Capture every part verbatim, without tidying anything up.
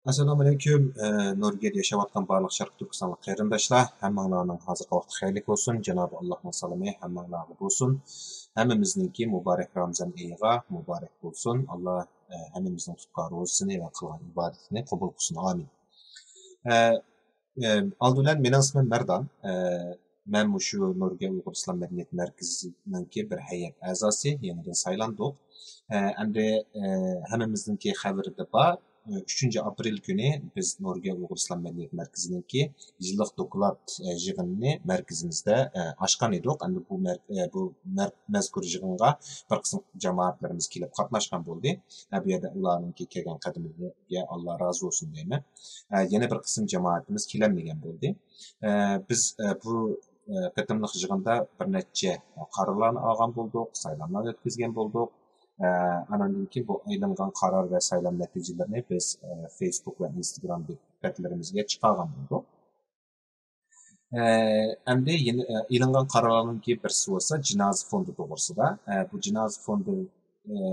ئەسسالامۇئەلەيكۇم. ئە، نورۋېگىيەدە ياشاۋاتقان بارلىق شەرقىي تۈركىستانلىق قېرىنداشلار، ھەممىڭلارنىڭ ھازىرقى ۋاقتى خەيرلىك بولسۇن. جانابى ئاللاھنىڭ سالىمى ھەممىڭلارغا بولسۇن. ھەممىمىزنىڭكى مۇبارەك رامىزان ئېيىغا مۇبارەك بولسۇن. ئاللا، ئە، ھەممىمىزنىڭ تۇتقان روزىسىنى ۋە قىلغان ئىبادىتىنى قوبۇل قىلسۇن. ئامىن. ئە، ئە، ئالدى بىلەن مېنىڭ ئىسمىم مەردان. ئە، مەن مۇشۇ نورۋېگىيە ئۇيغۇر ئىسلام مەدەنىيەت مەركىزىنىڭكى بىر ھەيئەت ئەزاسى، يېڭىدىن سايلاندۇق. ئە، ئەمدى، ئە، ھەممىمىزنىڭكى خەۋىرىدە بار. ئە، ئۈچىنچى ئاپرېل كۈنى بىز نورۋېگىيە ئۇيغۇر ئىسلام مەدەنىيەت مەركىزىنىڭكى يىللىق دوكلات، ئە، يىغىنىنى مەركىزىمىزدە، ئە، ئاچقان ئىدۇق. ئەمدى بۇ مەر-، ئە، بۇ مەر-، مەزكۇر يىغىنغا بىر قىسىم جامائەتلىرىمىز كېلىپ قاتناشقان بولدى. ئە، بۇ يەردە ئۇلارنىڭكى كەلگەن قەدىمىگە ئاللا رازى بولسۇن دەيمەن. ئە، يەنە بىر قىسىم جامائىتىمىز كېلەلمىگەن بولدى. ئە، بىز، ئە، بۇ، ئە، قېتىملىق يىغىندا بىر نەچچە قارارلارنى ئالغان بولدۇق، سايلاملارنى ئۆتكۈزگەن بولدۇق. ئە، ئاناندىن كېيىن بۇ ئېلىنغان قارار ۋە سايلام نەتىجىلىرىنى بىز، ئە، فېيسبۇك ۋە ئىنستاگرام بەتلىرىمىزگە چىقارغان بولدۇق. ئە، ئەمدى يەنە، ئە، ئېلىنغان قارارلارنىڭكى بىرسى بولسا جىنازا فوندى توغرىسىدا. ئە، بۇ جىنازا فوندى، ئە،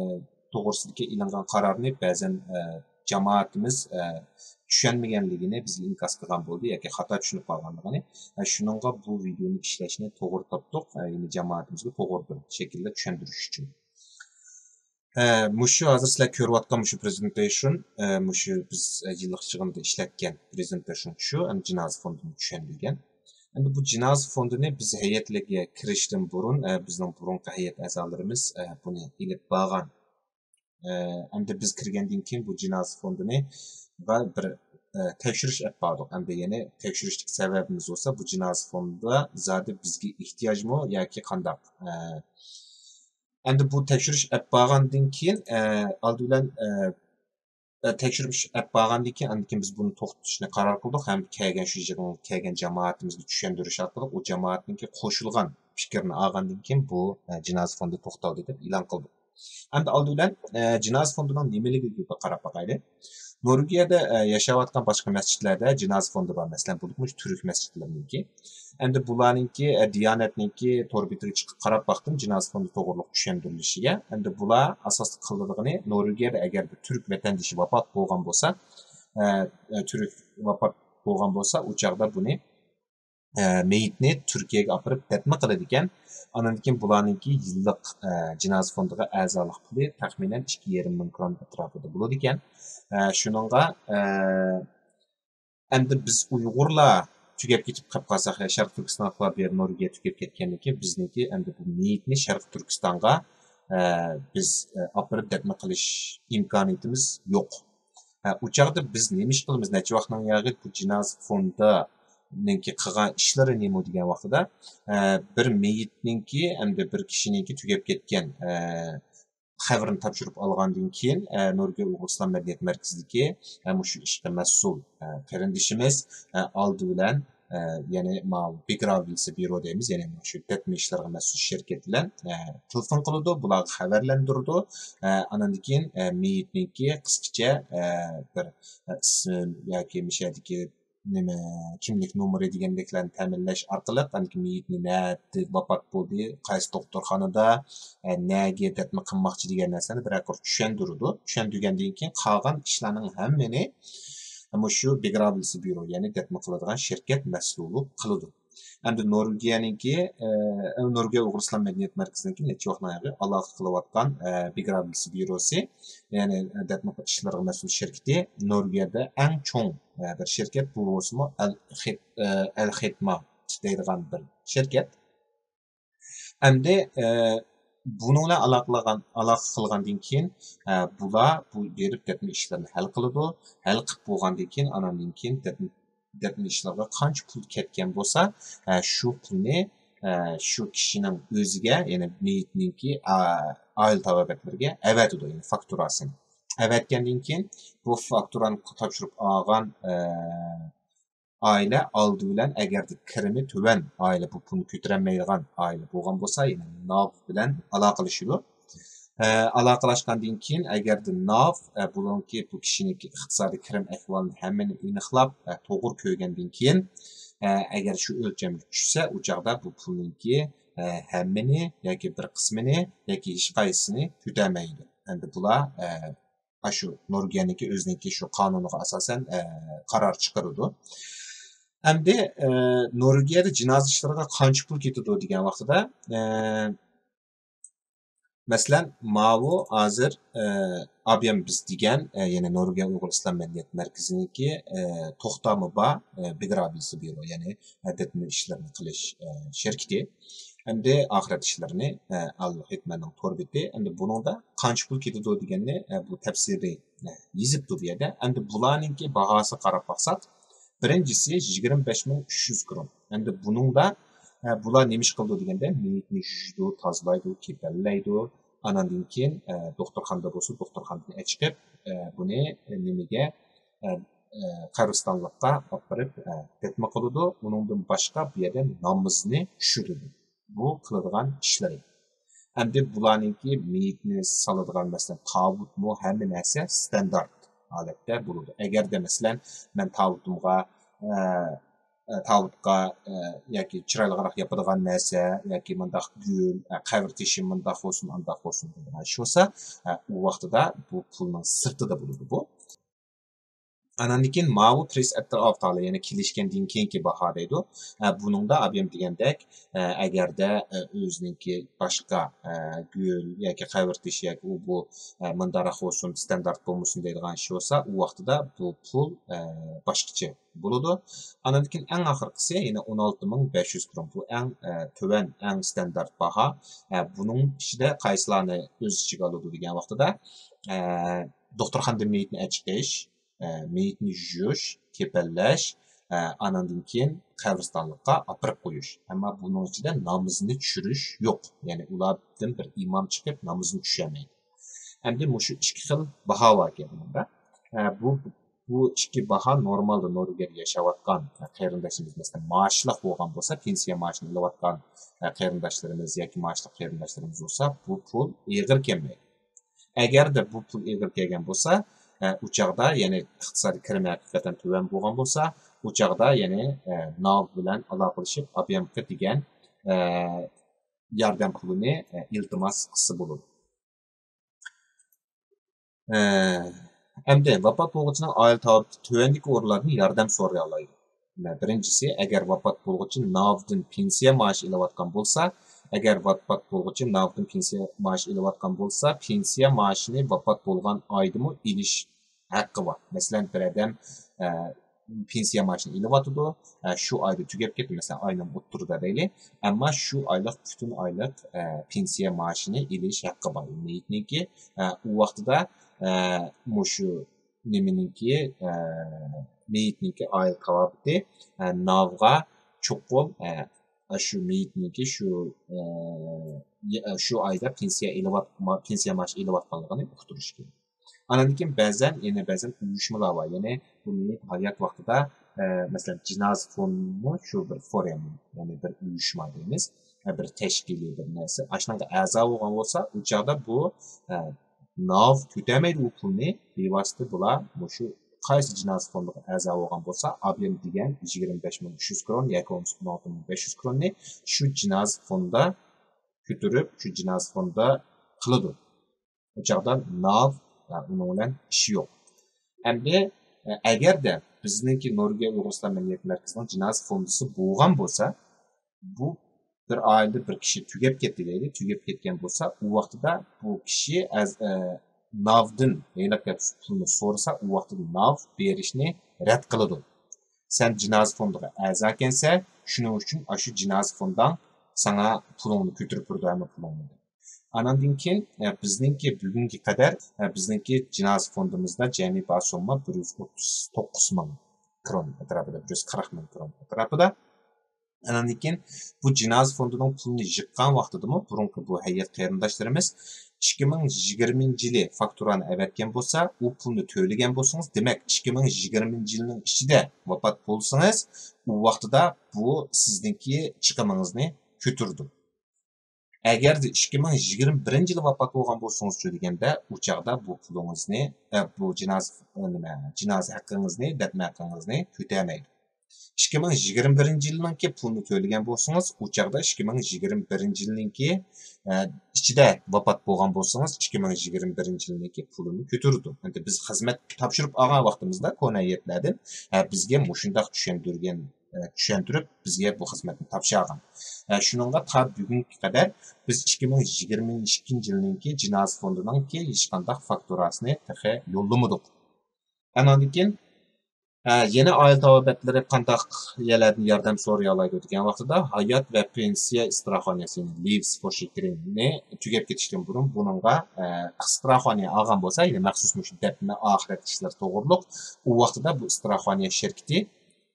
توغرىسىدىكى ئېلىنغان قارارنى بەزەن، ئە، جامائىتىمىز، ئە، چۈشەنمىگەنلىكىنى بىزگە ئىنكاس قىلغان بولدى ياكى خاتا چۈشىنىپ قالغانلىقىنى. ئە، شۇنىڭغا بۇ ۋىدېونى ئىشلەشنى توغرا تاپتۇق. ئە، يەنى جامائىتىمىزگە توغرا بىر شەكىلدە چۈشەندۈرۈش ئۈچۈن. ئە، مۇشۇ ھازىر سىلەر كۆرۈۋاتقان مۇشۇ پرېزېنتېيشن، ئە، مۇشۇ بىز، ئە، يىللىق يىغىندا ئىشلەتكەن پرېزېنتېيشن شۇ، ئەمدى جىنازا فوندىنى چۈشەندۈرگەن. ئەمدى بۇ جىنازا فوندىنى بىز ھەيئەتلەرگە كىرىشتىن بۇرۇن، ئە، بىزنىڭ بۇرۇنقى ھەيئەت ئەزالىرىمىز، ئە، بۇنى ئېلىپ بارغان. ئە، ئەمدى بىز كىرگەندىن كېيىن بۇ جىنازا فوندىنى بىر، ئە، تەكشۈرۈش ئەپ باردۇق. ئەمدى يەنى تەكشۈرۈشتىكى سەۋەبىمىز بولسا بۇ جىنازا فوندىدا زادى بىزگە ئېھتىياجمۇ ياكى قانداق؟ ئە، ئەمدى بۇ تەكشۈرۈش ئەپ بارغاندىن كېيىن، ئە، ئالدى بىلەن، ئە، ئە، تەكشۈرۈش ئەپ بارغاندىن كېيىن، ئاندىن كېيىن بىز بۇنى توختىتىشنى قارار قىلدۇق ھەم كەلگەن شۇ يىغىنغا كەلگەن جامائىتىمىزگە چۈشەندۈرۈش ئارقىلىق ئۇ جامائەتنىڭكى قوشۇلغان پىكرىنى ئالغاندىن كېيىن بۇ، ئە، جىنازا فوندى توختالدى دەپ ئېلان قىلدۇق. ئەمدى ئالدى بىلەن، ئە، جىنازا فوندىنىڭ نېمىلىكىگە بىر قاراپ باقايلى. نورۋېگىيەدە، ئە، ياشاۋاتقان باشقا مەسچىتلەردە جىنازا فوندى بار، مەسىلەن، بولۇپمۇ تۈرك مەسچىتلىرىنىڭكى. ئەمدى بۇلارنىڭكى، ئە، دىيانەتنىڭكى تور بېتىگە چىقىپ قاراپ باقتىم، جىنازا فوندى توغرۇلۇق چۈشەندۈرۈلۈشىگە. ئەمدى بۇلار ئاساسلىق قىلىدىغىنى، نورۋېگىيەدە ئەگەر بىر تۈرك ۋەتەندىشى ۋاپات بولغان بولسا، ئە، ئە، تۈرك ۋاپات بولغان بولسا، ئۇ چاغدا بۇنى، ئە، مېيىتنى تۈركىيەگە ئاپىرىپ دەپنە قىلىدىكەن. ئاندىن كېيىن بۇلارنىڭكى يىللىق، ئە، جىنازا فوندىغا ئەزالىق پۇلى تەخمىنەن ئىككى يېرىم مىڭ كرون ئەتراپىدا بولىدىكەن. ئە، شۇنىڭغا، ئە، ئەمدى بىز ئۇيغۇرلار تۈگەپ كېتىپ قېلىپ قالساق، يا شەرقىي تۈركىستانلىقلار بۇ يەردە نورۋېگىيە تۈگەپ كەتكەندىن كېيىن، بىزنىڭكى ئەمدى بۇ مېيىتنى شەرقىي تۈركىستانغا، ئە، بىز، ئە، ئاپىرىپ دەپنە قىلىش ئىمكانىيىتىمىز يوق. ئە، ئۇ چاغدا بىز نېمە ئىش قىلىمىز؟ نەچچە ۋاقىتنىڭ ياغى بۇ جىنازا فوندىنىڭكى قىلغان ئىشلىرى نېمە دېگەن ۋاقتىدا، ئە، بىر مېيىتنىڭكى ئەمدى بىر كىشىنىڭكى تۈگەپ كەتكەن، ئە، خەۋىرىنى تاپشۇرۇپ ئالغاندىن كېيىن، ئە، نورۋېگىيە ئۇيغۇر ئىسلام مەدەنىيەت مەركىزىدىكى، ئە، مۇشۇ ئىشقا مەسئۇل، ئە، قېرىندىشىمىز، ئە، ئالدى بىلەن، ئە، يەنى ماۋۇ بىگراۋىلسى بيۇرو دەيمىز، يەنى مۇشۇ دەتمە ئىشلىرىغا مەسئۇل شىركەت بىلەن، ئە، تېلېفون قىلىدۇ، بۇلارغا خەۋەرلەندۈرىدۇ. ئە، ئانىڭدىن كېيىن، ئە، مېيىتنىڭكى قىسقىچە، ئە، بىر، ئە، ئىسىم ياكى مۇشۇ يەردىكى نېمە، كىملىك نومۇرى دېگەندەكلەرنى تەمىنلەش ئارقىلىق، ئاندىن كېيىن مېيىتنى نەدە ۋاپات بولدى، قايسى دوختۇرخانىدا، ئە، نەگە دەپنە قىلماقچى دېگەن نەرسىنى بىرەر قۇر چۈشەندۈرىدۇ. چۈشەندۈرگەندىن كېيىن قالغان ئىشلارنىڭ ھەممىنى مۇشۇ بىگراۋىلسى بيۇرو، يەنى دەپنە قىلىدىغان شىركەت مەسئۇللۇق قىلىدۇ. ئەمدى نورۋېگىيەنىڭكى، ئە، نورۋېگىيە ئۇيغۇر ئىسلام مەدەنىيەت مەركىزىنىڭكى نەچچە ۋاقىتنىڭ ياغى ئالاقە قىلىۋاتقان، ئە، بىگراۋىلسى بيۇروسى، يەنى، ئە، دەپنە ئىشلىرىغا مەسئۇل شىركىتى نورۋېگىيەدە ئەڭ چوڭ، ئە، بىر شىركەت. بۇ بولسىمۇ ئەل خىت-، ئە، ئەل خىتما دەيدىغان بىر شىركەت. ئەمدى، ئە، بۇنىڭ بىلەن ئالاقىلىغان، ئالاقە قىلغاندىن كېيىن، ئە، بۇلار بۇ بېرىپ دەپنە ئىشلىرىنى ھەل قىلىدۇ. ھەل قىلىپ بولغاندىن كېيىن، ئاناندىن كېيىن دەپنە دەپنە ئىشلىرىغا قانچە پۇل كەتكەن بولسا، ئە، شۇ پۇلنى، ئە، شۇ كىشىنىڭ ئۆزىگە، يەنى مېيىتنىڭكى، ئا-، ئائىلە تاۋابىئاتلىرىگە ئەۋەتىدۇ، يەنى فاكتۇراسىنى. ئەۋەتكەندىن كېيىن بۇ فاكتۇرانى تاپشۇرۇپ ئالغان، ئە، ئائىلە ئالدى بىلەن، ئەگەردە كىرىمى تۆۋەن ئائىلە، بۇ پۇلنى كۆتۈرەلمەيدىغان ئائىلە بولغان بولسا، يەنى ناۋ بىلەن ئالاقىلىشىدۇ. ئە، ئالاقىلاشقاندىن كېيىن، ئەگەردە ناۋ، ئە، بۇنىڭكى، بۇ كىشىنىڭكى ئىقتىسادىي كىرىم ئەھۋالىنى ھەممىنى ئېنىقلاپ، ئە، توغرا كۆرگەندىن كېيىن، ئە، ئەگەر شۇ ئۆلچەمگە چۈشسە، ئۇ چاغدا بۇ پۇلنىڭكى، ئە، ھەممىنى ياكى بىر قىسمىنى ياكى ھېچقايسىسىنى كۆتەلمەيدۇ. ئەمدى بۇلار، ئە، ئاشۇ نورۋېگىيەنىڭكى ئۆزىنىڭكى شۇ قانۇنىغا ئاساسەن، ئە، قارار چىقىرىدۇ. ئەمدى، ئە، نورۋېگىيەدە جىنازا ئىشلىرىغا قانچە پۇل كېتىدۇ دېگەن ۋاقتىدا، ئە، مەسىلەن، ماۋۇ ھازىر، ئە، ئابيام بىز دېگەن، ئە، يەنى نورۋېگىيە ئۇيغۇر ئىسلام مەدەنىيەت مەركىزىنىڭكى، ئە، توختامى بار، ئە، بىگرافىيىسى بيۇرو، يەنى، ئە، بىتمە ئىشلىرىنى قىلىش، ئە، شىركىتى. ئەمدى ئاخىرەت ئىشلىرىنى، ئە، ئال ھېتمەننىڭ تور بېتى. ئەمدى بۇنىڭدا قانچە پۇل كېتىدۇ دېگەننى، ئە، بۇ تەپسىلىي، ئە، يېزىپتۇ بۇ يەردە. ئەمدى بۇلارنىڭكى باھاسىغا قاراپ باقساق، بىرىنچىسى يىگىرمە بەش مىڭ ئۈچ يۈز كرون. ئەمدى بۇنىڭدا، ئە، بۇلار نېمە ئىش قىلىدۇ دېگەندە، مېيىتنى يۇيىدۇ، تازىلايدۇ، كېپەنلەيدۇ. ئاناندىن كېيىن، ئە، دوختۇرخانىدا بولسا، دوختۇرخانىدىن ئەچىقىپ، ئە، بۇنى نېمىگە، ئە، ئە، قەبرىستانلىققا ئاپىرىپ، ئە، دەپنە قىلىدۇ. ئۇنىڭدىن باشقا بۇ يەردە نامىزىنى چۈشۈرىدۇ. بۇ قىلىدىغان ئىشلىرى. ئەمدى بۇلارنىڭكى مېيىتنى سالىدىغان، مەسىلەن، تاۋۇتمۇ، ھەممە نەرسە ستاندارت ھالەتتە بولىدۇ. ئەگەردە، مەسىلەن، مەن تاۋۇتۇمغا، ئە، ئە، تاۋۇتقا، ئە، ياكى چىرايلىقراق ياپىدىغان نەرسە، ياكى مۇنداق گۈل، ئە، قەبرە تېشى مۇنداق بولسۇن، ئانداق بولسۇن دەيدىغان ئىش بولسا، ئە، ئۇ ۋاقتىدا بۇ پۇلنىڭ سىرتىدا بولىدۇ بۇ. ئاناندىن كېيىن ماۋۇ پرېس ئەتتىر ئاۋتالى، يەنى كېلىشكەندىن كېيىنكى باھا دەيدۇ. ئە، بۇنىڭدا ئابيام دېگەندەك، ئە، ئەگەردە، ئە، ئۆزىنىڭكى باشقا، ئە، گۈل ياكى قەبرە تېشى ياكى ئۇ بۇ، ئە، مۇنداقراق بولسۇن، ستاندارت بولمىسۇن دەيدىغان ئىش بولسا، ئۇ ۋاقتىدا بۇ پۇل، ئە، باشقىچە بولىدۇ. ئاناندىن كېيىن ئەڭ ئاخىرقىسى يەنە ئون ئالتە مىڭ بەش يۈز كرون. بۇ ئەڭ، ئە، تۆۋەن، ئەڭ ستاندارت باھا. ئە، بۇنىڭ ئىچىدە قايسىلارنى ئۆز ئىچىگە ئالىدۇ دېگەن ۋاقتىدا، ئە، دوختۇرخانىدىن مېيىتنى ئەچىقىش، ئە، مېيىتنى يۇيۇش، كېپەنلەش، ئە، ئاناندىن كېيىن قەبرىستانلىققا ئاپىرىپ قويۇش. ئەمما بۇنىڭ ئىچىدە نامىزىنى چۈشۈرۈش يوق. يەنى ئۇلاردىن بىر ئىمام چىقىپ نامىزىنى چۈشۈرەلمەيدۇ. ئەمدى مۇشۇ ئىككى خىل باھا باركەن بۇنىڭدا. ئە، بۇ، بۇ ئىككى باھا نورمالدا نورۋېگىيەدە ياشاۋاتقان، ئە، قېرىنداشلىرىمىز، مەسىلەن، مائاشلىق بولغان بولسا، پېنسىيە مائاشىنى ئېلىۋاتقان، ئە، قېرىنداشلىرىمىز ياكى مائاشلىق قېرىنداشلىرىمىز بولسا، بۇ پۇل ئېغىر كەلمەيدۇ. ئەگەردە بۇ پۇل ئېغىر كەلگەن بولسا، ئە، ئۇ چاغدا، يەنى ئىقتىسادىي كىرىمى ھەقىقەتەن تۆۋەن بولغان بولسا، ئۇ چاغدا، يەنى، ئە، ناۋ بىلەن ئالاقىلىشىپ، ئابيامقا دېگەن، ئە، ياردەم پۇلىنى، ئە، ئىلتىماس قىلسا بولىدۇ. ئە، ئەمدى ۋاپات بولغۇچىنىڭ ئائىلە تاۋابىئاتى تۆۋەندىكى ئورۇنلاردىن ياردەم سورىيالايدۇ. مە-، بىرىنچىسى، ئەگەر ۋاپات بولغۇچى ناۋدىن پېنسىيە مائاشى ئېلىۋاتقان بولسا، ئەگەر ۋاپات بولغۇچى ناۋدىن پېنسىيە مائاشى ئېلىۋاتقان بولسا، پېنسىيە مائاشىنى ۋاپات بولغان ئايدىمۇ ئېلىش ھەققى بار. مەسىلەن، بىر ئادەم، ئە، پېنسىيە مائاشىنى ئېلىۋاتىدۇ، ئە، شۇ ئايدا تۈگەپ كەتتى، مەسىلەن، ئاينىڭ ئوتتۇرىدا دەيلى، ئەمما شۇ ئايلىق، پۈتۈن ئايلىق، ئە، پېنسىيە مائاشىنى ئېلىش ھەققى بار مېيىتنىڭكى. ئە، ئۇ ۋاقتىدا، ئە، مۇشۇ نېمىنىڭكى، ئە، مېيىتنىڭكى ئائىلە تاۋابىئاتى، ئە، ناۋغا چوقۇم، ئە، شۇ مېيىتنىڭكى شۇ، ئە، شۇ ئايدا پېنسىيە ئېلىۋات-، پېنسىيە مائاش ئېلىۋاتقانلىقىنى ئۇقتۇرۇش كېرەك. ئاناندىن كېيىن بەزەن، يەنە بەزەن ئۇيۇشمىلار بار. يەنى بۇ مېيىپ ھايات ۋاقتىدا، ئە، مەسىلەن، جىنازا فوندىمۇ شۇ بىر فورم، يەنى بىر ئۇيۇشما دەيمىز، ئە، بىر تەشكىلىي بىر نەرسە. ئاشۇنىڭغا ئەزا بولغان بولسا، ئۇ چاغدا بۇ، ئە، ناۋ كۆتەرمەيدۇ ئۇ پۇلنى، بىۋاسىتە بۇلار مۇشۇ قايسى جىنازا فوندىغا ئەزا بولغان بولسا، ئابيام دېگەن يىگىرمە بەش مىڭ ئۈچ يۈز كرون ياكى بولمىسا ئون ئالتە مىڭ بەش يۈز كروننى شۇ جىنازا فوندىدا كۆتۈرۈپ، شۇ جىنازا فوندىدا قىلىدۇ. ئۇ چاغدا ناۋ، ئە، ئۇنىڭ بىلەن ئىشى يوق. ئەمدى، ئە، ئەگەردە بىزنىڭكى نورۋېگىيە ئۇيغۇر ئىسلام مەدەنىيەت مەركىزىنىڭ جىنازا فوندىسى بولغان بولسا، بۇ بىر ئائىلىدە بىر كىشى تۈگەپ كەتتى دەيلى، تۈگەپ كەتكەن بولسا، ئۇ ۋاقتىدا بۇ كىشى ئەز-، ئە، ناۋدىن ھېلىقى پۇلنى سورىسا، ئۇ ۋاقتىدا ناۋ بېرىشنى رەت قىلىدۇ. سەن جىنازا فوندىغا ئەزاكەنسەن، شۇنىڭ ئۈچۈن ئاشۇ جىنازا فونداڭ ساڭا پۇلۇڭنى كۆتۈرۈپ بېرىدۇ، ھەممە پۇلۇڭنى. ئاناندىن كېيىن، ئە، بىزنىڭكى بۈگۈنگە قەدەر، ئە، بىزنىڭكى جىنازا فوندىمىزدا جەمئىي بار سومما بىر يۈز ئوتتۇز توققۇز مىڭ كرون ئەتراپىدا، بىر يۈز قىرىق مىڭ كرون ئەتراپىدا. ئاناندىن كېيىن بۇ جىنازا فوندىنىڭ پۇلىنى يىغقان ۋاقتىدىمۇ بۇرۇنقى بۇ ھەيئەت قېرىنداشلىرىمىز ئىككى مىڭ يىگىرمىنچى يىلى فاكتۇرانى ئەۋەتكەن بولسا، ئۇ پۇلنى تۆلىگەن بولسىڭىز، دېمەك، ئىككى مىڭ يىگىرمىنچى يىلنىڭ ئىچىدە ۋاپات بولسىڭىز، ئۇ ۋاقتىدا بۇ سىزنىڭكى چىقىمىڭىزنى كۆتۈرىدۇ. ئەگەردە ئىككى مىڭ يىگىرمە بىرىنچى يىلى ۋاپات بولغان بولسىڭىزچۇ دېگەندە، ئۇ چاغدا بۇ پۇلىڭىزنى، ئە، بۇ جىنازا، نېمە، جىنازا ھەققىڭىزنى، دەپنە ھەققىڭىزنى كۆتەرمەيدۇ. ئىككى مىڭ يىگىرمە بىرىنچى يىلنىڭكى پۇلىنى تۆلىگەن بولسىڭىز، ئۇ چاغدا ئىككى مىڭ يىگىرمە بىرىنچى يىلنىڭكى، ئە، ئىچىدە ۋاپات بولغان بولسىڭىز، ئىككى مىڭ يىگىرمە بىرىنچى يىلنىڭكى پۇلىنى كۆتۈرىدۇ. ئەمدى بىز خىزمەت تاپشۇرۇپ ئالغان ۋاقتىمىزدا كونا ھەيئەتلەردىن، ئە، بىزگە مۇشۇنداق چۈشەندۈرگەن، ئە، چۈشەندۈرۈپ، بىزگە بۇ خىزمەتنى تاپشۇرغان. ئە، شۇنىڭغا تا بۈگۈنگە قەدەر بىز ئىككى مىڭ يىگىرمە ئىككىنچى يىلنىڭكى جىنازا فوندىنىڭكى ھېچقانداق فاكتۇراسىنى تېخى يوللىمىدۇق. ئاناندىن كېيىن، ئە، يەنە ئائىلە تاۋابىئاتلىرى قانداق يەرلەردىن ياردەم سورىيالايدۇ دېگەن ۋاقتىدا، ھايات ۋە پېنسىيە ئىستراخانىيەسى، لىۋس فورشېكرىننى تۈگەپ كېتىشتىن بۇرۇن بۇنىڭغا، ئە، ئىستراخانىيە ئالغان بولسا، يەنى مەخسۇس مۇشۇ دەپنە ئاخىرەت ئىشلىرى توغرۇلۇق، ئۇ ۋاقتىدا بۇ ئىستراخانىيە شىركىتى،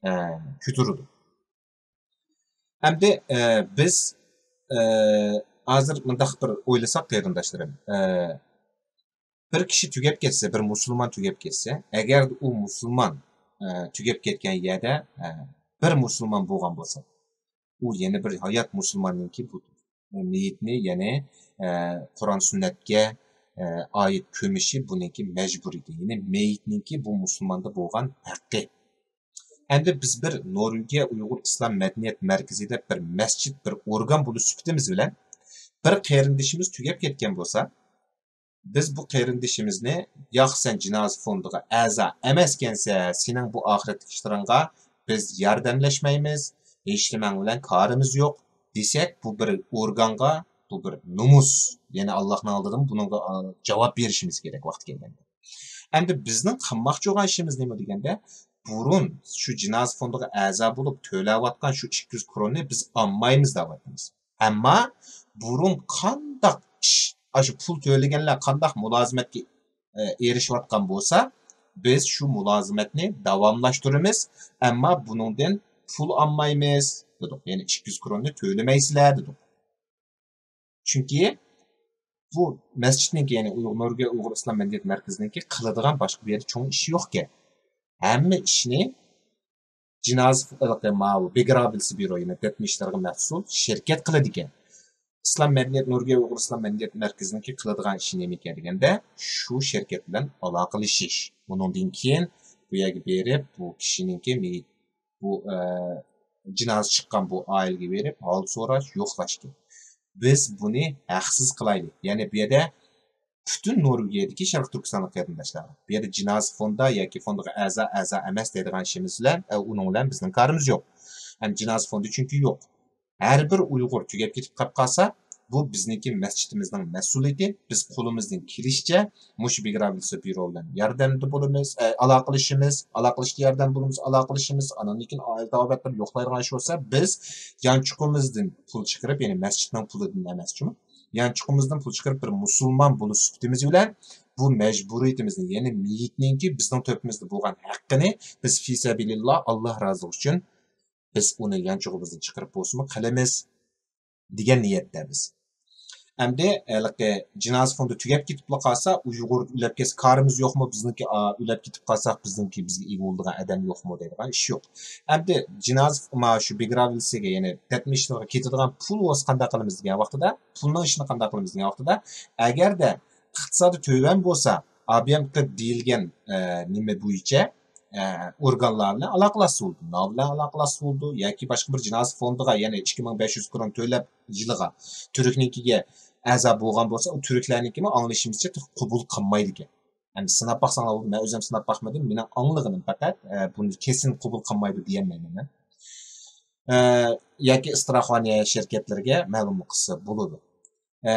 ئە، كۆتۈرىدۇ. ئەمدى، ئە، بىز، ئە، ھازىر مۇنداق بىر ئويلىساق، قېرىنداشلىرىم، ئە، بىر كىشى تۈگەپ كەتسە، بىر مۇسۇلمان تۈگەپ كەتسە، ئەگەردە ئۇ مۇسۇلمان، ئە، تۈگەپ كەتكەن يەردە، ئە، بىر مۇسۇلمان بولغان بولسا، ئۇ يەنە بىر ھايات مۇسۇلماننىڭكى بۇ مېيىتنى، يەنى، ئە، قۇرئان سۈننەتكە، ئە، ئائىت كۆمۈشى بۇنىڭكى مەجبۇرىيىتى، يەنى مېيىتنىڭكى بۇ مۇسۇلماندا بولغان ھەققى. ئەمدى بىز بىر نورۋېگىيە ئۇيغۇر ئىسلام مەدەنىيەت مەركىزى دەپ بىر مەسچىت، بىر ئورگان بولۇش سۈپىتىمىز بىلەن بىر قېرىندىشىمىز تۈگەپ كەتكەن بولسا، بىز بۇ قېرىندىشىمىزنى، ياق، سەن جىنازا فوندىغا ئەزا ئەمەسكەنسەن، سېنىڭ بۇ ئاخىرەتلىك ئىشلىرىڭغا بىز ياردەملەشمەيمىز، ھېچنېمەڭ بىلەن كارىمىز يوق دېسەك، بۇ بىر ئورگانغا، بۇ بىر نومۇس. يەنى ئاللاھنىڭ ئالدىدا بۇنىڭغا، ئا، جاۋاب بېرىشىمىز كېرەك ۋاقتى كەلگەندە. ئەمدى بىزنىڭ قىلماقچى بولغان ئىشىمىز نېمە دېگەندە، بۇرۇن شۇ جىنازا فوندىغا ئەزا بولۇپ تۆلەۋاتقان شۇ ئىككى يۈز كروننى بىز ئالمايمىز دەۋاتىمىز. ئەمما بۇرۇن قانداق ئىش، ئاشۇ پۇل تۆلىگەنلەر قانداق مۇلازىمەتكە، ئە، ئېرىشىۋاتقان بولسا، بىز شۇ مۇلازىمەتنى داۋاملاشتۇرىمىز، ئەمما بۇنىڭدىن پۇل ئالمايمىز دېدۇق. يەنى ئىككى يۈز كروننى تۆلىمەيسىلەر دېدۇق. چۈنكى بۇ مەسچىتنىڭكى، يەنى ئۇيغۇر، نورۋېگىيە ئۇيغۇر ئىسلام مەدەنىيەت مەركىزىنىڭكى قىلىدىغان باشقا بىر يەردە چوڭ ئىشى يوقكەن. ھەممە ئىشنى جىنازا، ماۋۇ بېگرافىلسبيۇرو، يەنى دەپنە ئىشلىرىغا مەسئۇل شىركەت قىلىدىكەن. ئىسلام مەدەنىيەت، نورۋېگىيە ئۇيغۇر ئىسلام مەدەنىيەت مەركىزىنىڭكى قىلىدىغان ئىشى نېمىكەن دېگەندە، شۇ شىركەت بىلەن ئالاقىلىشىش. ئۇنىڭدىن كېيىن بۇ يەرگە بېرىپ، بۇ كىشىنىڭكى مېيىت، بۇ، ئە، جىنازا چىققان بۇ ئائىلىگە بېرىپ، ھال سوراش، يوقلاش كېرەك. بىز بۇنى ھەقسىز قىلايلى. يەنى بۇ يەردە پۈتۈن نورۋېگىيەدىكى شەرقىي تۈركىستانلىق قېرىنداشلارغا، بۇ يەردە جىنازا فوندا ياكى فوندىغا ئەزا، ئەزا ئەمەس دەيدىغان ئىشىمىز بىلەن، ئە، ئۇنىڭ بىلەن بىزنىڭ كارىمىز يوق. ھەم جىنازا فوندى چۈنكى يوق. ھەر بىر ئۇيغۇر تۈگەپ كېتىپ قاپ قالسا، بۇ بىزنىڭكى مەسچىتىمىزنىڭ مەسئۇلىيىتى. بىز قولىمىزدىن كېلىشىچە مۇشۇ بېگرافىلسبيۇرو بىلەن ياردەمدە بولىمىز، ئە، ئالاقىلىشىمىز، ئالاقىلىشىشتا ياردەم بولىمىز، ئالاقىلىشىمىز. ئاندىن كېيىن ئائىلە تاۋابىئاتلىرى يوقلايدىغان ئىش بولسا، بىز يانچۇقىمىزدىن پۇل چىقىرىپ، يەنى مەسچىتنىڭ پۇلىدىن ئەمەس جۇمۇ، يانچۇقىمىزدىن پۇل چىقىرىپ، بىر مۇسۇلمان بولۇش سۈپىتىمىز بىلەن بۇ مەجبۇرىيىتىمىزنى، يەنى مېيىتنىڭكى بىزنىڭ تۆھپىمىزدە بولغان ھەققىنى بىز فى سەبىلىللا، ئاللا رازىلىقى ئۈچۈن بىز ئۇنى يانچۇقىمىزدىن چىقىرىپ بولسىمۇ قىلىمىز دېگەن نىيەتتە بىز. ئەمدى ھېلىقى جىنازا فوندى تۈگەپ كېتىپلا قالسا، ئۇيغۇر ئۆلۈپ كەتسە كارىمىز يوقمۇ؟ بىزنىڭكى، ئا، ئۆلۈپ كېتىپ قالساق، بىزنىڭكى، بىزگە ئىگە بولىدىغان ئادەم يوقمۇ دەيدىغان ئىش يوق. ئەمدى جىنازا، ما، شۇ بېگرافىلسىگە، يەنى دەپنە ئىشلىرىغا كېتىدىغان پۇل بولسا قانداق قىلىمىز دېگەن ۋاقتىدا، پۇلنىڭ ئىشىنى قانداق قىلىمىز دېگەن ۋاقتىدا، ئەگەردە ئىقتىسادى تۆۋەن بولسا، ئا بى ئېم قىرىق دېيىلگەن، ئە، نېمە بويىچە، ئە، ئورگانلار بىلەن ئالاقىلاشسا بولىدۇ. ناۋ بىلەن ئالاقىلاشسا بولىدۇ ياكى باشقا بىر جىنازا فوندىغا، يەنى ئىككى مىڭ بەش يۈز كرون تۆلەپ يىلىغا، تۈركنىڭكىگە ئەزا بولغان بولسا، ئۇ تۈركلەرنىڭكىمۇ ئاڭلىشىمىزچە تېخى قوبۇل قىلمايدىكەن. ئەمدى سىناپ باقساڭلار بولىدۇ. مەن ئۆزۈم سىناپ باقمىدىم. مېنىڭ ئاڭلىغىنىم پەقەت، ئە، بۇنى كېسىن قوبۇل قىلمايدۇ دېيەلمەيمەن مەن. ئە، ياكى ئىستراخانىيە شىركەتلىرىگە مەلۇم قىلسا بولىدۇ. ئە،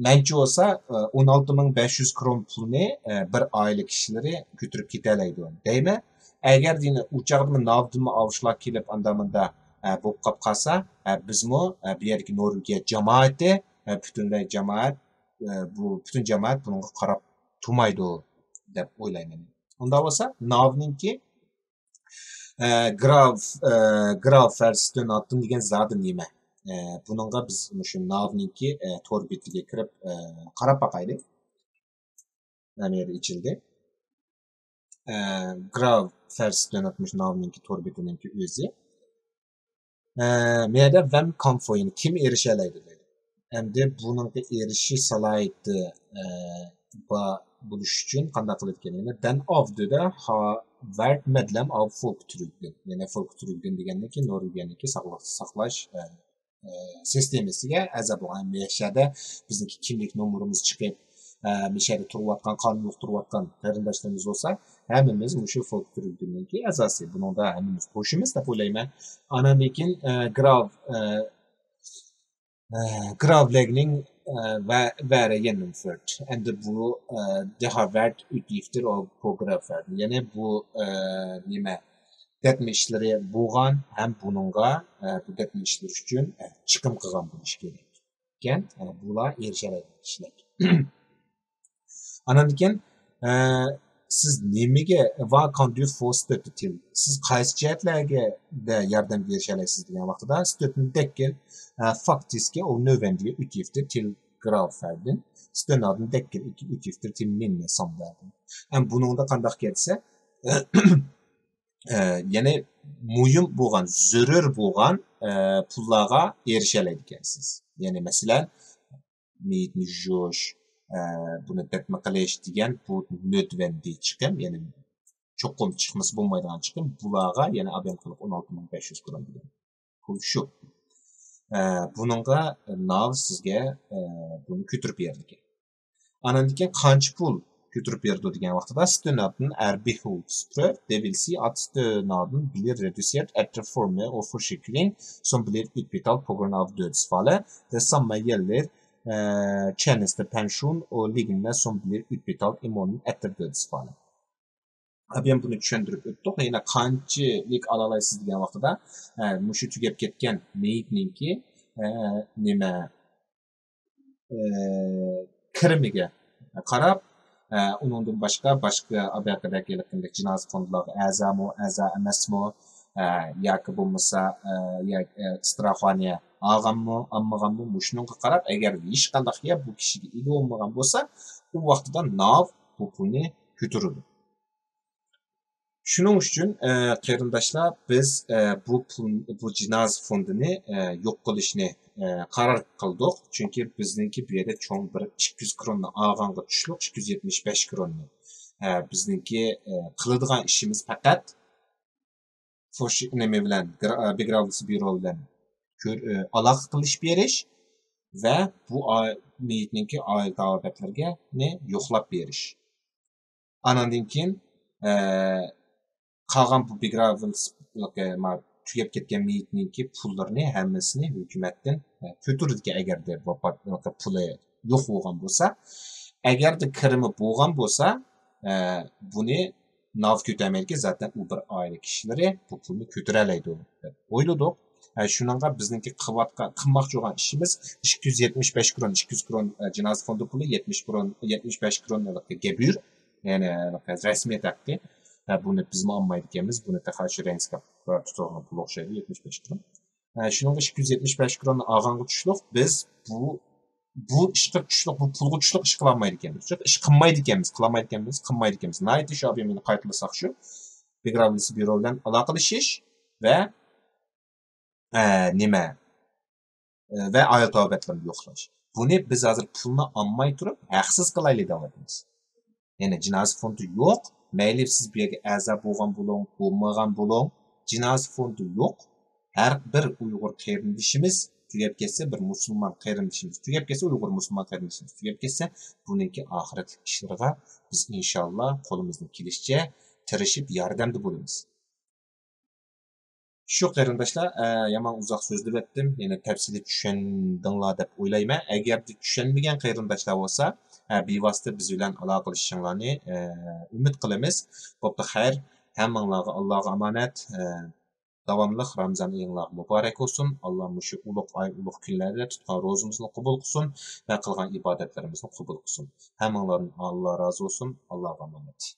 مەنچە بولسا، ئە، ئون ئالتە مىڭ بەش يۈز كرون پۇلنى، ئە، بىر ئائىلە كىشىلىرى كۆتۈرۈپ كېتەلەيدۇ دەيمەن. ئەگەر يەنە ئۇ چاغدىمۇ ناۋدىنمۇ ئاۋۇشلاپ كېلىپ، ئاندا مۇندا، ئە، بولۇپ قاپ قالسا، ئە، بىزمۇ، ئە، بۇ يەردىكى نورۋېگىيە جامائىتى، ئە، پۈتۈنلەي جامائەت، ئە، بۇ پۈتۈن جامائەت بۇنىڭغا قاراپ تۇرمايدۇ دەپ ئويلايمەن. ئۇنداق بولسا، ناۋنىڭكى ئە، گراف، ئە، گراف فەرسىتۆناتتىن دېگەن زادى نېمە؟ ئە، بۇنىڭغا بىز مۇشۇ ناۋنىڭكى، ئە، تور بېتىگە كىرىپ، ئە، قاراپ باقايلى. مانا يەردە ئېچىلدى. ئە، گراف فەرسىتۆنات مۇشۇ ناۋنىڭكى تور بېتىنىڭكى ئۆزى. ئە، مەيەردە ۋەم كان فو، يەنى كىم ئېرىشەلەيدۇ دەيدۇ. ئەمدى بۇنىڭغا ئېرىشىش سالاھىيىتى، ئە، بار بولۇش ئۈچۈن قانداق قىلىدىكەن؟ يەنى دەن ئاۋدۇدا ھا، Värd medlem av Folketrygden. يەنى Folketrygden دېگەندىكى نورۋېگىيەنىڭكى ساغلىقنى ساقلاش، ئە، ئە، سىستېمىسىگە ئەزا بولغان. ھەممە يەردە بىزنىڭكى كىملىك نومۇرىمىز چىقىپ، ئە، مۇشۇ يەردە تۇرۇۋاتقان، قانۇنلۇق تۇرۇۋاتقان قېرىنداشلىرىمىز بولسا، ھەممىمىز مۇشۇ Folketrygdenنىڭكى ئەزاسى. بۇنىڭدا ھەممىمىز قوشىمىز دەپ ئويلايمەن. ئاناندىن كېيىن، ئە، Grav، ئە، ئە، Gravlegging، ئە، ۋە، ۋە Gjennomført. ئەمدى بۇ، ئە، Det har vært utgifter og pågravferd. يەنى بۇ، ئە، نېمە، دەتمە ئىشلىرى بولغان ھەم بۇنىڭغا، ئە، بۇ دەتمە ئىشلىرى ئۈچۈن، ئە، چىقىم قىلغان بولۇش كېرەك ئىكەن. ئە، بۇلار ئېرىشەلەيدىغان كىشىلەر. ئاناندىن كېيىن، ئە، سىز نېمىگە، hva kan du få støtte til؟ سىز قايسى جەھەتلەرگە دە ياردەمگە ئېرىشەلەيسىز دېگەن ۋاقتىدا، støtten dekker, ئە، faktiske og nødvendige utgifter til gravferden. Stønaden dekker ikke utgifter til minnesamverden. ئەم، بۇنىڭدا قانداق كەتسە، ئە، يەنى مۇھىم بولغان، زۆرۈر بولغان، ئە، پۇللارغا ئېرىشەلەيدىكەنسىز. يەنى مەسىلەن، مېيىتنى يۇيۇش، ئە، بۇنى دەتمە قىلىش دېگەن بۇ نۆتۋەندى چىقىم، يەنى چوقۇم چىقمىسا بولمايدىغان چىقىم. بۇلارغا يەنە ئابەم قىلىپ ئون ئالتە مىڭ بەش يۈز كرون دېگەن پۇل شۇ. ئە، بۇنىڭغا ناۋ سىزگە، ئە، بۇنى كۆتۈرۈپ بېرىدىكەن. ئاناندىن كېيىن قانچە پۇل كۆتۈرۈپ بېرىدۇ دېگەن ۋاقتىدا، Stønaden er behovsprøv, det vil si at stønaden blir redusert etter formue og forsikring som blir utbetalt på grunn av dødsfallet. Det samme gjelder, eh, tjenestepensjon og lignende som blir utbetalt i måneden etter dødsfallet. ئابىيەم بۇنى چۈشەندۈرۈپ ئۆتتۇق. يەنە قانچىلىك ئالالايسىز دېگەن ۋاقتىدا، ئە، مۇشۇ تۈگەپ كەتكەن مېيىتنىڭكى، ئە، نېمە، ئە، كىرىمىگە قاراپ، ئە، ئۇنىڭدىن باشقا، باشقا ئاباقىدەك ھېلىقىندەك جىنازا فوندىلارغا ئەزامۇ، ئەزا ئەمەسمۇ، ئە، ياكى بولمىسا، ئە، يا، ئە، страхование ئالغانمۇ، ئالمىغانمۇ، مۇشۇنىڭغا قاراپ، ئەگەر ھېچقانداق يەر بۇ كىشىگە ئىگە بولمىغان بولسا، ئۇ ۋاقتىدا ناۋ بۇ پۇلنى كۆتۈرىدۇ. شۇنىڭ ئۈچۈن، ئە، قېرىنداشلار، بىز، ئە، بۇ پۇل، بۇ جىنازا فوندىنى، ئە، يوق قىلىشنى، ئە، قارار قىلدۇق. چۈنكى بىزنىڭكى بۇ يەردە چوڭ بىر ئىككى يۈز كروننى ئالغانغا چۈشلۈق، ئىككى يۈز يەتمىش بەش كروننى. ئە، بىزنىڭكى، ئە، قىلىدىغان ئىشىمىز پەقەت فوش-، نېمە بىلەن، گرا-، ئە، بېگراۋلىس بيۇرو بىلەن كۆر-، ئە، ئالاقە قىلىشىپ بېرىش ۋە بۇ ئا-، مېيىتنىڭكى ئائىلە تاۋابىئاتلىرىنى يوقلاپ بېرىش. ئاناندىن كېيىن، ئە، قالغان بۇ بېگراۋلىس، ما-، تۈگەپ كەتكەن مېيىتنىڭكى پۇللىرىنى ھەممىسىنى ھۆكۈمەتتىن، ئە، كۆتۈرىدىكەن، ئەگەردە ۋاپات، پۇلى يوق بولغان بولسا. ئەگەردە كىرىمى بولغان بولسا، ئە، بۇنى ناۋ كۆتەرمەيدىكەن، زاتەن ئۇ بىر ئائىلە كىشىلىرى بۇ پۇلنى كۆتۈرەلەيدۇ دەپ ئويلىدۇق. ئە، شۇنىڭغا بىزنىڭكى قىلىۋاتقان، قىلماقچى بولغان ئىشىمىز ئىككى يۈز يەتمىش بەش كرون، ئىككى يۈز كرون، ئە، جىنازا فوندى پۇلى، يەتمىش كرون، يەتمىش بەش كرون ھېلىقى گەبۈر، يەنى ھېلىقى رەسمىيەت ھەققى. ئە، بۇنى بىزمۇ ئالمايدىكەنمىز، بۇنى تېخى شۇ رەيسكا تۇتۇلغان پۇل ئوخشايدۇ، يەتمىش بەش كرون. ئە، شۇنىڭغا ئىككى يۈز يەتمىش بەش كرون ئالغانغا چۈشلۈق، بىز بۇ، بۇ ئىشقا چۈشلۈق، بۇ پۇلغا چۈشلۈق ئىش قىلالمايدىكەنمىز. چۈنكى ئىش قىلمايدىكەنمىز، قىلالمايدىكەنمىز، قىلمايدىكەنمىز. ناھايىتى شۇ ئابىيەمنى قايتىلىساق شۇ، بېگراۋلىس بيۇرو بىلەن ئالاقىلىشىش ۋە، ئە، نېمە، ئە، ۋە ئائىلە تاۋابىئاتلىرىنى يوقلاش. بۇنى بىز ھازىر پۇلنى ئالماي تۇرۇپ ھەقسىز قىلايلى دەۋاتىمىز. يەنى جىنازا فوندى يوق. مەيلى سىز بۇ يەرگە ئەزا بولغان بولۇڭ، بولمىغان بولۇڭ. جىنازا فوندى يوق. ھەر بىر ئۇيغۇر قېرىندىشىمىز تۈگەپ كەتسە، بىر مۇسۇلمان قېرىندىشىمىز تۈگەپ كەتسە، ئۇيغۇر مۇسۇلمان قېرىندىشىمىز تۈگەپ كەتسە، بۇنىڭكى ئاخىرەتلىك ئىشلىرىغا بىز ئىنشاللا قولىمىزدىن كېلىشىچە تىرىشىپ ياردەمدە بولىمىز. شۇ قېرىنداشلار، ئە، يامان ئۇزاق سۆزلىۋەتتىم. يەنە تەپسىلىي چۈشەندىڭلار دەپ ئويلايمەن. ئەگەردە چۈشەنمىگەن قېرىنداشلار بولسا، ئە، بىۋاسىتە بىز بىلەن ئالاقىلىشىشىڭلارنى، ئە، ئۈمىد قىلىمىز. بوپتۇ، خەير. ھەممىڭلارغا ئاللاغا ئامانەت. ئە، داۋاملىق رامزان ئېيىڭلار مۇبارەك بولسۇن. ئاللا مۇشۇ ئۇلۇغ ئاي، ئۇلۇغ كۈنلەردە تۇتقان روزىمىزنى قوبۇل قىلسۇن ۋە قىلغان ئىبادەتلىرىمىزنى قوبۇل قىلسۇن. ھەممىڭلاردىن ئاللا رازى بولسۇن. ئاللاغا ئامانەت.